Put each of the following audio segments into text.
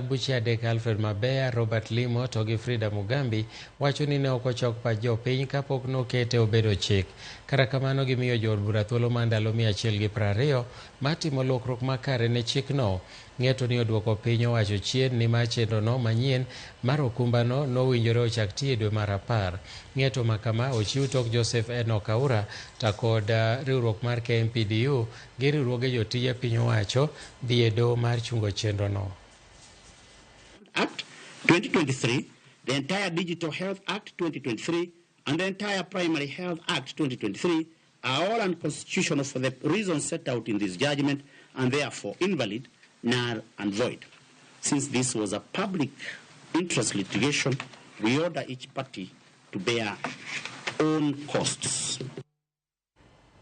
Buche adek Alfred Mabeya, Robert Limo to gi Frida Mugambi wacho ni ne ok ochok pach jopiny kapok nokete obedo chik. Kata kamano gimiyo jood bura thuolo mar ndalo 120 mar timo lokruok makare ne chikno. Ng'eto ni oduoko piny owacho chien ni mar chenrono manyien mar okumbano nowinjore ochak tiyo e dwe mar 10. Ng'eto makama ochiw tok Joseph Enock Aura ta kod riwruok mar KMPDU gi riwruoge jotije piny owacho dhi e doho mar chungo chenrono. Act 2023, the entire Digital Health Act 2023, and the entire Primary Health Act 2023 are all unconstitutional for the reasons set out in this judgment and therefore invalid, null, and void. Since this was a public interest litigation, we order each party to bear own costs.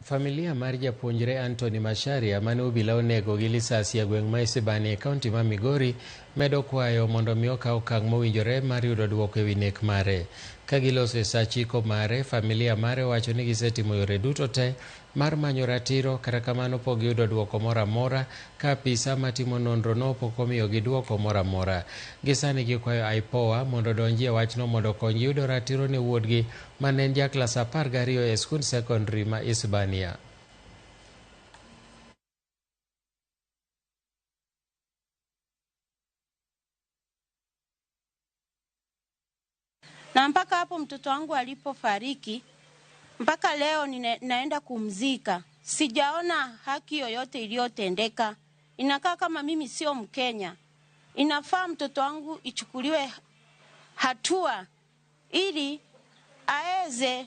Familia mar japuonjre Anthony Macharia mane obila onego gi lisasi e gweng' ma Isebania e kaunti ma Migori medo kwayo mondo mi okaw okang' mowinjore mar yudo duoko ewi nek mare. Ka giloso e sa chiko mare, familia mare wacho ni gisetimo yore duto te mar manyo ratiro, kata kamano pok giyudo duoko moro amora ka apisa matimo nonro no pok omiyogi duoko moro amora. Gisani gikwayo IPOA mondo odonji e wachno mondo okonygi yudo ratiro ne wuodgi mane en ja klas 12 e skund sekondari ma Isebania. Na mpaka hapo mtoto wangu alipofariki mpaka leo naenda kumzika, sijaona haki yoyote iliyotendeka. Inakaa kama mimi sio Mkenya. Inafaa mtoto wangu ichukuliwe hatua ili aeze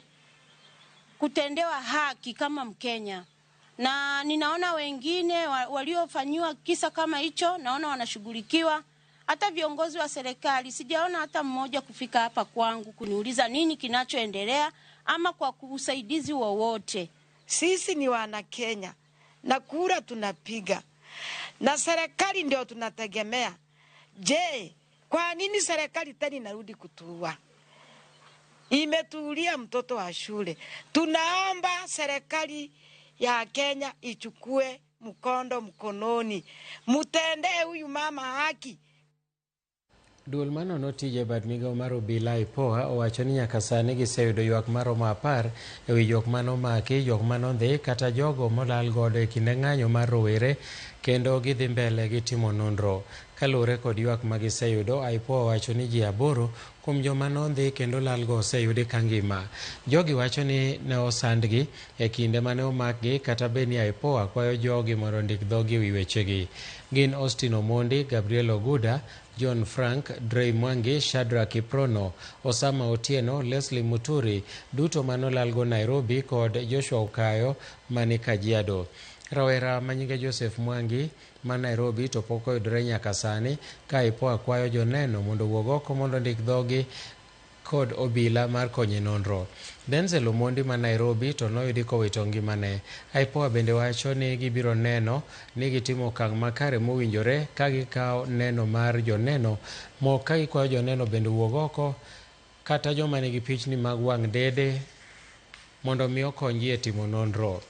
kutendewa haki kama Mkenya. Na ninaona wengine waliofanyiwa kisa kama hicho, naona wanashughulikiwa. Hata viongozi wa serikali sijaona hata mmoja kufika hapa kwangu kuniuliza nini kinachoendelea ama kwa usaidizi wowote. Sisi ni wana Kenya na kura tunapiga na serikali ndio tunategemea. Je, kwa nini serikali tena inarudi kutuua? Imetuulia mtoto wa shule. Tunaomba serikali ya Kenya ichukue mkondo mkononi, mutendee huyu mama haki. Duol manono tije bad migao mar obila IPOA owacho ni nyaka sani giseyudo ywak maromo 10 ewi jok manomaki, jok manodhi kata jogo molal godo e kinde ng'anyo mar rowere kendo gidhi mbele gi timo nonro. Kaluwore kod ywak magiseyudo, IPOA owacho ni ji 8 kuom joma nodhi kendo lalgo oseyudi ka ngima. Jogi wacho ni ne osandgi e kinde mane omakgi kata bed ni IPOA kwayo jogi mondo ondik dhogi ewi wechegi. Gin Austin Omondi, Gabriel Oguda, John Frank, Drey Mwangi, Shadrack Kiprono, Osama Otieno, Leslie Muturi, duto manolalgo Nairobi kod Joshua Okayo mani Kajiado. Rawera manyinge Joseph Mwangi ma Nairobi to pok oyudore nyaka sani ka IPOA kwayo joneno mondo owuog oko mondo ondik dhogi kod obila mar konyo e nonro. Denzel Omondi ma Nairobi to noyudi kowito ngimane. IPOA bende wacho ni gibiro neno ni gitimo okang' makare mowinjore ka gikawo neno mar joneno mo ka gikwayo joneno bende owuog oko kata joma nigi pichni mag wang' dede mondo mi okonygi e timo nonro.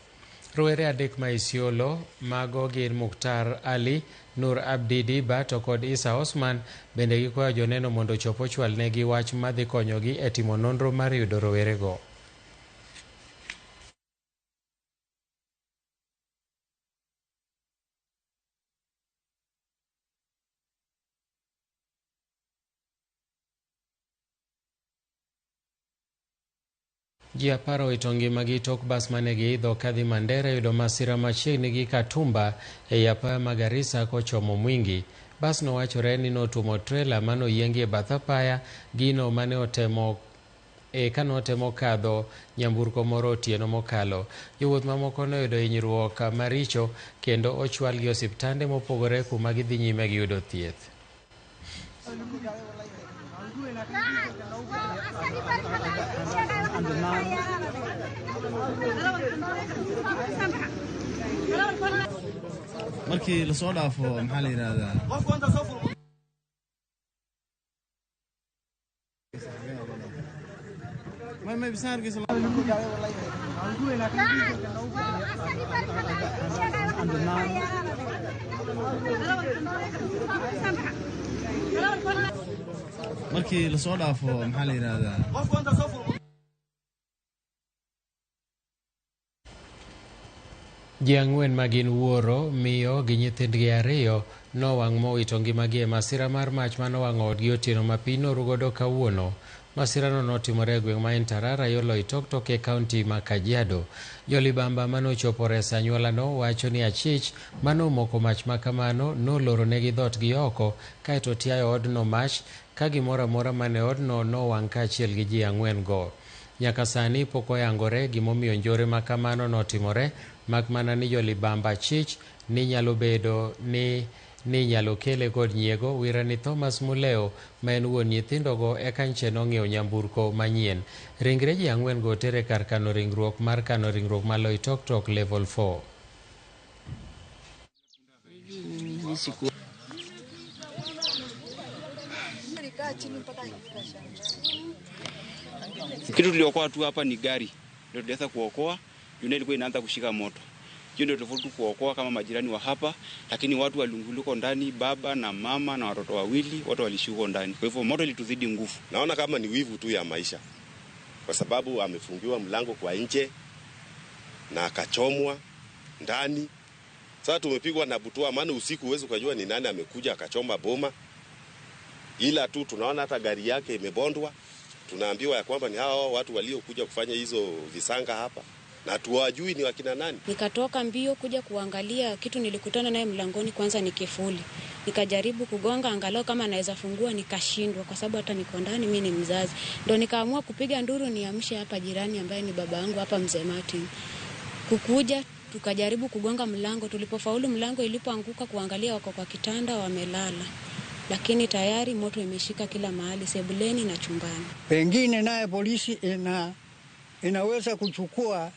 Rowere adek ma Isiolo mago gin Muktar Ali, Nur Abdi Diba to kod Isa Osman bende gikwayo joneno mondo ochop ochwalnegi wach madhi konyogi e timo nonro mar yudo rowerego. Ji 10 owito ngimagi tok bas mane giidho kadhi Mandera yudo masira machiegni gi Katumba ei apaya ma Garissa kochomo Mwingi. Bas no wachore ni notuomo trela manoyiengi e bath apaya gino mane otemo kanotemo kadho nyamburko moro otieno mokalo. Jowuoth mamoko noyudo hinyruok maricho kendo ochwalgi e osiptande mopogore kuma gidhi nyime gi yudo thieth. Markii la soo dhaafo maxaa la yiraahdaa may bisaarkiisa. Markii lasoo dhaafo maxaa la yidhaahdaa. Ji ang'wen ma gin wuoro, miyo gi nyithindgi ariyo nowang' mowito ngimagi e masira mar mach manowang'o odgi otieno ma piny noru godo kawuono. Masirano notimore e gweng' ma Entarara yo Loitoktok e kaunti ma Kajiado. Jolibamba manochopo reso anyuolano wacho ni achich manomoko mach makamano noloro negi dhoot gi oko kaeto tiayo odno mach ka gimoro amora mane odno nowang' kaachiel gi ji ang'wen go. Nyaka sani pok oyangore gimomiyo njore makamano notimore, mak mana ni jolibamba chich ni nyalo bedo ni inyalo kele kod nyiego. Wirani Thomas Muleo ma en wuon nyithindogo eka nche nong'iewo nyamburko manyien. Ringre ji ang'wen go oter e kar kano ringruok mar kano ringruok ma Loitoktok Level 4. Kitu tuliokoa tu hapa ni gari ndio tuliweza kuokoa, yule ilikuwa inaanza kushika moto. Hiyo ndio tofauti kuokoa kama majirani wa hapa, lakini watu walunguluko ndani, baba na mama na watoto wawili, wote walishuko ndani. Kwa hivyo moto ilituzidi nguvu. Naona kama ni wivu tu ya maisha, kwa sababu amefungiwa mlango kwa nje na akachomwa ndani. Sasa tumepigwa na butwa, maana usiku huwezi kujua ni nani amekuja akachoma boma. Ila tu tunaona hata gari yake imebondwa. Tunaambiwa ya kwamba ni hao watu waliokuja kufanya hizo visanga hapa na tuwajui ni wakina nani. Nikatoka mbio kuja kuangalia kitu, nilikutana naye mlangoni kwanza ni kifuli. Nikajaribu kugonga angalau kama naweza fungua, nikashindwa kwa sababu hata niko ndani, mimi ni mzazi. Ndio nikaamua kupiga nduru niamshe hapa jirani ambaye ni baba yangu hapa Mzee Martin. Kukuja tukajaribu kugonga mlango, tulipofaulu mlango ilipoanguka kuangalia wako kwa kitanda wamelala. Lakini tayari moto imeshika kila mahali, sebuleni na chumbani. Pengine naye polisi inaweza kuchukua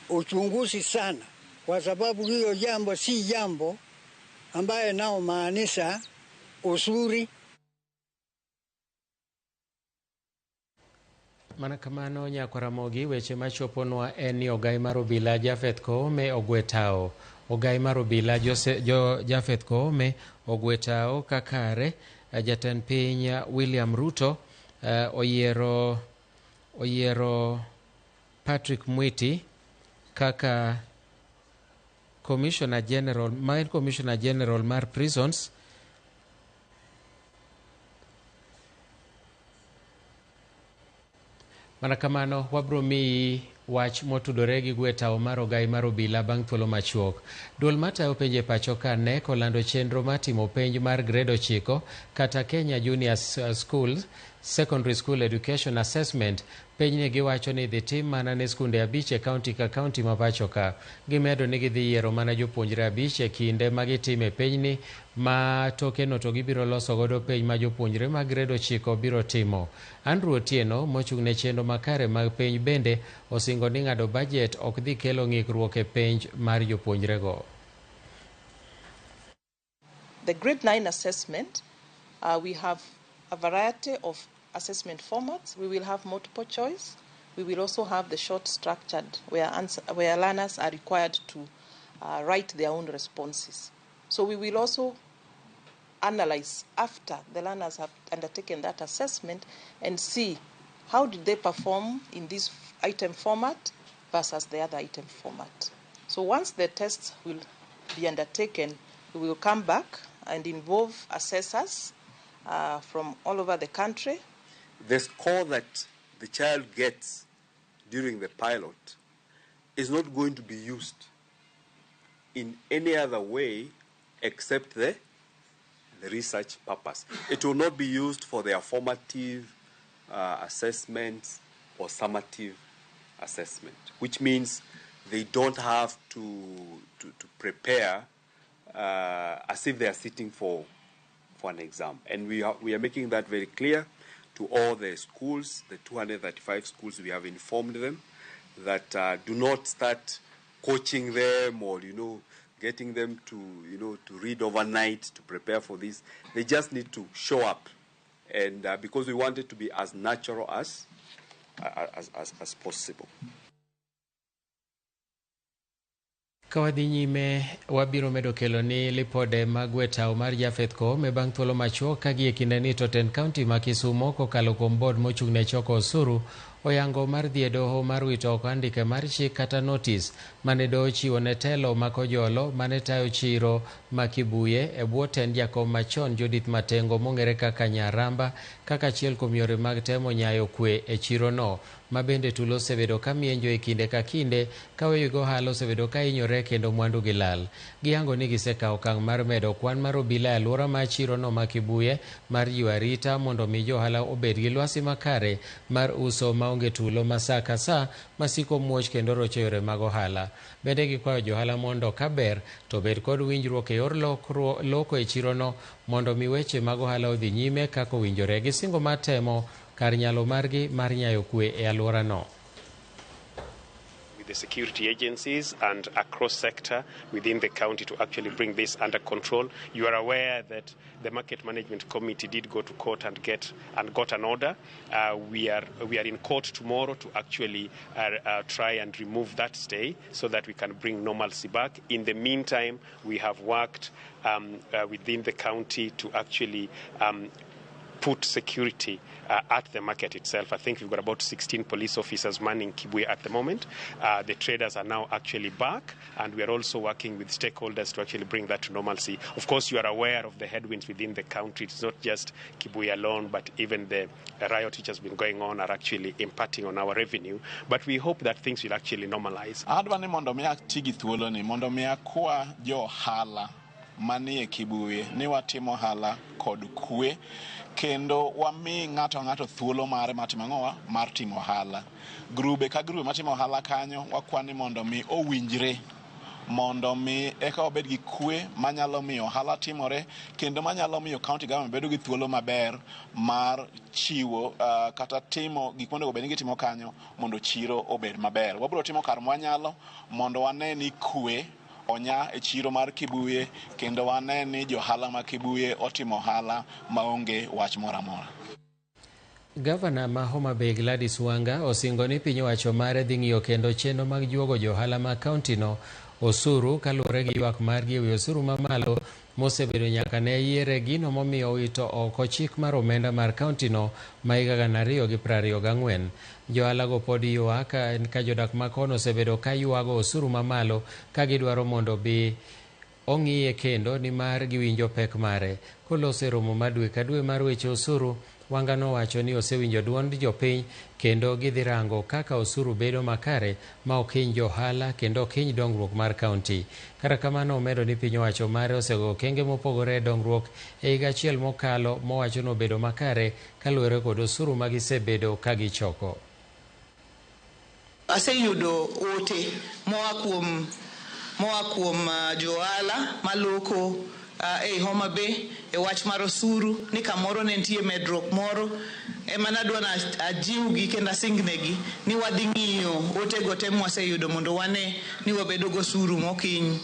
uchunguzi sana, kwa sababu hiyo jambo si jambo ambaye nao maanisha uzuri. Mana kamano nyakwaramogi, weche machoponwa en ni ogai mar obila Japheth Koome ogwe tao. Ogai mar obila Japheth Koome ogwe tao kakare jatend piny William Ruto oyiero Patrick Mwiti kaka Commissioner General, ma en Commissioner General mar Prisons. Mana kamano wabro miyi wach motudore gi gwe tao mar ogai mar obila bang' thuolo machuok. Duol matayo penj e pacho ka KNEC olando chenro mar timo penj mar grade 9 kata Kenya Junior School Secondary School Education Assessment. Penjni giwacho ni idhi tim mana ne skunde 5 e kaunti ka kaunti ma pacho ka. Gimedo ni gidhi yiero mana jopuonjre 5 e kinde ma gitime penjni, ma tokeno to gibiro loso godo penj ma jopuonjre mag grade 9 biro timo. Andrew Otieno mochung' ne chenro makare mag penj bende osingo ni ng'ado bajet ok dhi kelo ng'ikruok e penj mar jopuonjrego. The grade 9 assessment, we have a variety of assessment formats. We will have multiple choice. We will also have the short structured where learners are required to write their own responses. So we will also analyze after the learners have undertaken that assessment and see how did they perform in this item format versus the other item format. So once the tests will be undertaken, we will come back and involve assessors from all over the country. The score that the child gets during the pilot is not going to be used in any other way except the research purpose. It will not be used for their formative assessments or summative assessment, which means they don't have to prepare as if they are sitting for an exam. And we are making that very clear to all the schools, the 235 schools. We have informed them that do not start coaching them or, getting them to, to read overnight to prepare for this. They just need to show up. And because we want it to be as natural as possible. Ka wadhi nyime, wabiro medo kelo ni lipode mag wetao mar Japheth Koome bang' thuolo machuok ka gie kindeni to tend kaunti ma Kisumo kokalo kuom board mochung' ne choko osuru oyango mar dhi e doho mar wito oko andike mar chik kata notis mane doho chiwo ne telo ma Kojolo mane tayo chiro ma Kibuye e bwo tend jakom machon Judith Matengo mong'ere kaka Nyaramba kaka achiel kuom yore mag temo nyayo kwe e chirono ma bende tulo osebedo ka mienjo e kinde ka kinde ka weg ohala osebedo ka hinyore kendo mwandu gi lal. Giyango ni gisekawo okang' mar medo kwan mar obila e alwora mar chirono ma Kibuye mar jiwo arita mondo mi johala obed gi lwasi makare mar uso maonge tulo ma sa ka sa masiko muoch kendo rocho yore mag ohala. Bende gikwayo johala mondo ka ber to obed kod winjruok e yor loko e chirono mondo mi weche mag ohala odhi nyime kaka owinjore. Gisingo mar temo kar nyalo margi mar nyayo kwe e alworano. With the security agencies and across sector within the county to actually bring this under control. You are aware that the Market Management Committee did go to court and got an order. We are in court tomorrow to actually try and remove that stay so that we can bring normalcy back. In the meantime, we have worked within the county to actually put security at the market itself. I think we've got about 16 police officers manning Kibuye at the moment. The traders are now actually back, and we are also working with stakeholders to actually bring that to normalcy. Of course, you are aware of the headwinds within the country. It's not just Kibuye alone, but even the riot which has been going on are actually impacting on our revenue. But we hope that things will actually normalize. Adwa ni mondo mi ati gi thuolo ni mondo mi akwa jo ohala manie Kibuye ni watimo ohala kod kwe kendo wami ng'ato ng'ato thuolo mare mar timo ang'owa mar timo ohala. Grube ka grube matimo ohala kanyo wakwani mondo mi owinjre mondo mi eka wabed gi kwe manyalo miyo ohala timore kendo manyalo miyo county government bedo gi thuolo maber mar chiwo kata timo gik monego bed ni gitimo kanyo mondo chiro obed maber. Wabiro timo kar mwanyalo mondo wane ni kwe onya e chiro mar Kibuye kendo wane ni johala ma Kibuye otimo ohala maonge wach moro amora. Gavana ma Homa Bay Gladys Wanga osingo ni piny owacho mare dhi ng'iyo kendo chenro mag juogo johala ma kaunti no osuru kaluwore gi ywak margi ewi osuru mamalo mosebedo nyaka ne yiere gino momiyo owito oko chik mar omenda mar kaunti no ma higa 2024. Johala go pod ywak ka jodak ma kono osebedo ka ywago osuru mamalo ka gidwaro mondo bi ong'iye kendo nimar giwinjo pek mare. Koloso e romo ma dwe ka dwe mar weche osuru, Wanga nowacho ni osewinjo duond jopiny kendo gidhi rango kaka osuru bedo makare ma ok hiny johala kendo ok hiny dongruok mar kaunti. Kata kamano omedo ni piny owacho mare osego okenge mopogore e dongruok e higa achiel mokalo mowacho ni obedo makare kaluwore kod osuru ma gisebedo ka gichoko. Aseyudo ote moa kuom johala maloko e Homa Bay e wach mar osuru ni kamoro ne nitie medruok moro ema nadwa na ajiwgi kendo asingnegi ni wadhi ng'iyo otego te mwaseyudo mondo wane ni wabedo gosuru mokiny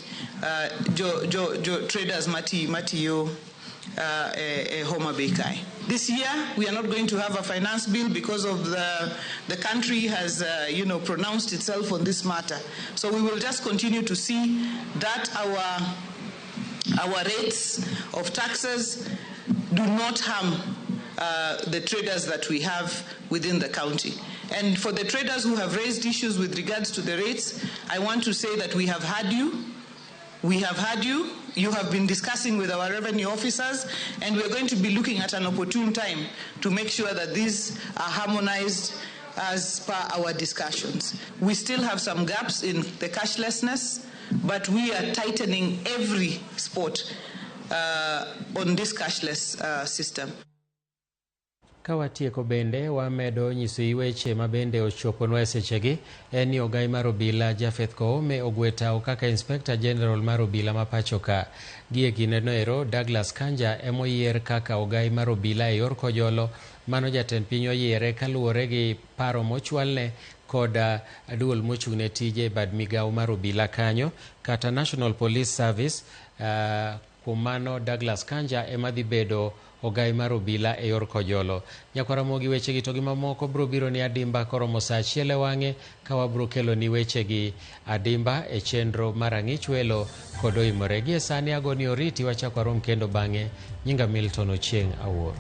jo traders matiyo e Homa Bay kae. This year we are not going to have a finance bill because of the country has pronounced itself on this matter. So we will just continue to see that our rates of taxes do not harm the traders that we have within the county. And for the traders who have raised issues with regards to the rates, I want to say that we have had you. We have had you. You have been discussing with our revenue officers, and we are going to be looking at an opportune time to make sure that these are harmonized as per our discussions. We still have some gaps in the cashlessness, but we are tightening every spot on this cashless system. Ka watieko bende wamedo nyiso weche ma bende ochoponwa e sechegi en ni ogai mar obila Japheth Koome ogwe tao kaka Inspector General mar obila ma pacho ka. Gie kindeno ero Douglas Kanja emoyier kaka ogai mar obila e yor kojolo mano jatend piny oyiere kaluwore gi paro mochwalne kod duol mochung'ne tije e bad migawo mar obila kanyo kata National Police Service. Kuom mano, Douglas Kanja ema dhi bedo ogai mar obila e yor kojolo. Nyakwaramogi wechegi to gi mamoko biro biro ni adimba koromo saa achiel e wang'e ka wabiro kelo ni wechegi adimba e chenro mar ang'ich welo kod oimore. Gie sani agoni oriti wachak warom kendo bang'e. Nyinga Milton Ochieng' Awuor.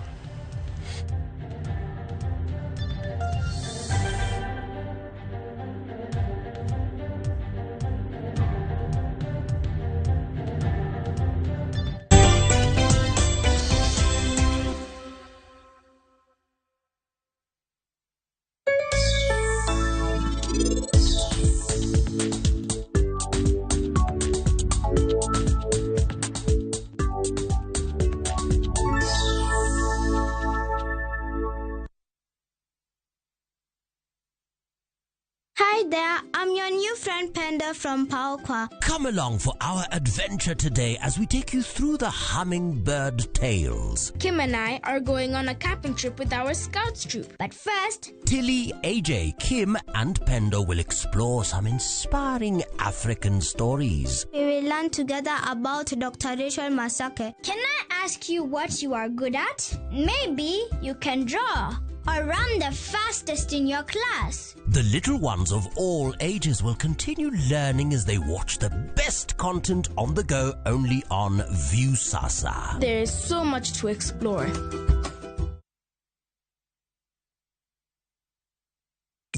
Hi there, I'm your new friend Penda from Paokwa. Come along for our adventure today as we take you through the hummingbird tales. Kim and I are going on a camping trip with our scouts troop. But first, Tilly, AJ, Kim, and Pendo will explore some inspiring African stories. We will learn together about Dr. Rachel Masake. Can I ask you what you are good at? Maybe you can draw or run the fastest in your class. The little ones of all ages will continue learning as they watch the best content on the go only on Viusasa. There is so much to explore.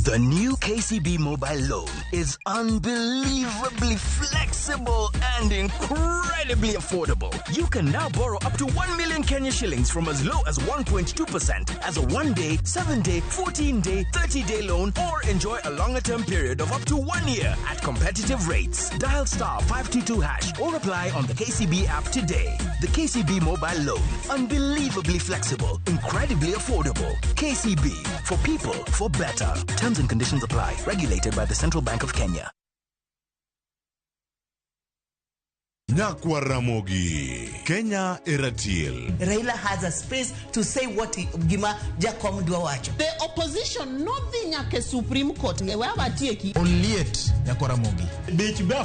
The new KCB mobile loan is unbelievably flexible and incredibly affordable. You can now borrow up to 1 million Kenya shillings from as low as 1.2% as a 1 day, 7 day, 14 day, 30 day loan or enjoy a longer term period of up to 1 year at competitive rates. Dial star 522 hash or apply on the KCB app today. The KCB mobile loan. Unbelievably flexible, incredibly affordable. KCB for people for better. Terms and conditions apply. Regulated by the Central Bank of Kenya. Nyakwa Ramogi, Kenya Eratil. Raila has a space to say what he, gima Jakom dwa wacho. The opposition nodhi nyaka e Supreme Court e wawatieki. Oliet nyakwa Ramogi. Bech be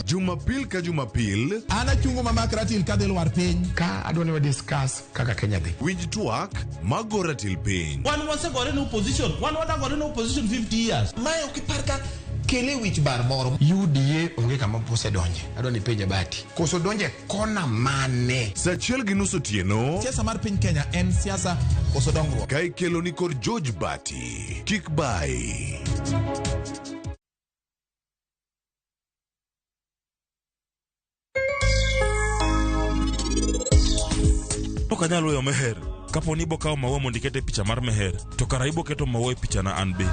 Jumapil ka Jumapil. An achungo mamak ratil kadhi lwar piny. Ka adwa ni wa discuss kaka Kenya dhi. Winj twak mago ratil piny. Wan wasegore ne opposition, wan wadagore ne opposition 50 years. Mae ok ipar ka kele wich bar moro. UDA onge kama osedonje. Adwa ni penja Bati. Koso donje kona mane? Saa achiel gi nus otieno. Siasa mar piny Kenya en siasa koso dongruok. Ka ikelo ni kod George Bati. Kik bai. Ok anyal weyo Meher. Kapo ni ibokawo maua mondo iket e picha mar Meher, to kara iboketo maua e pichana an be.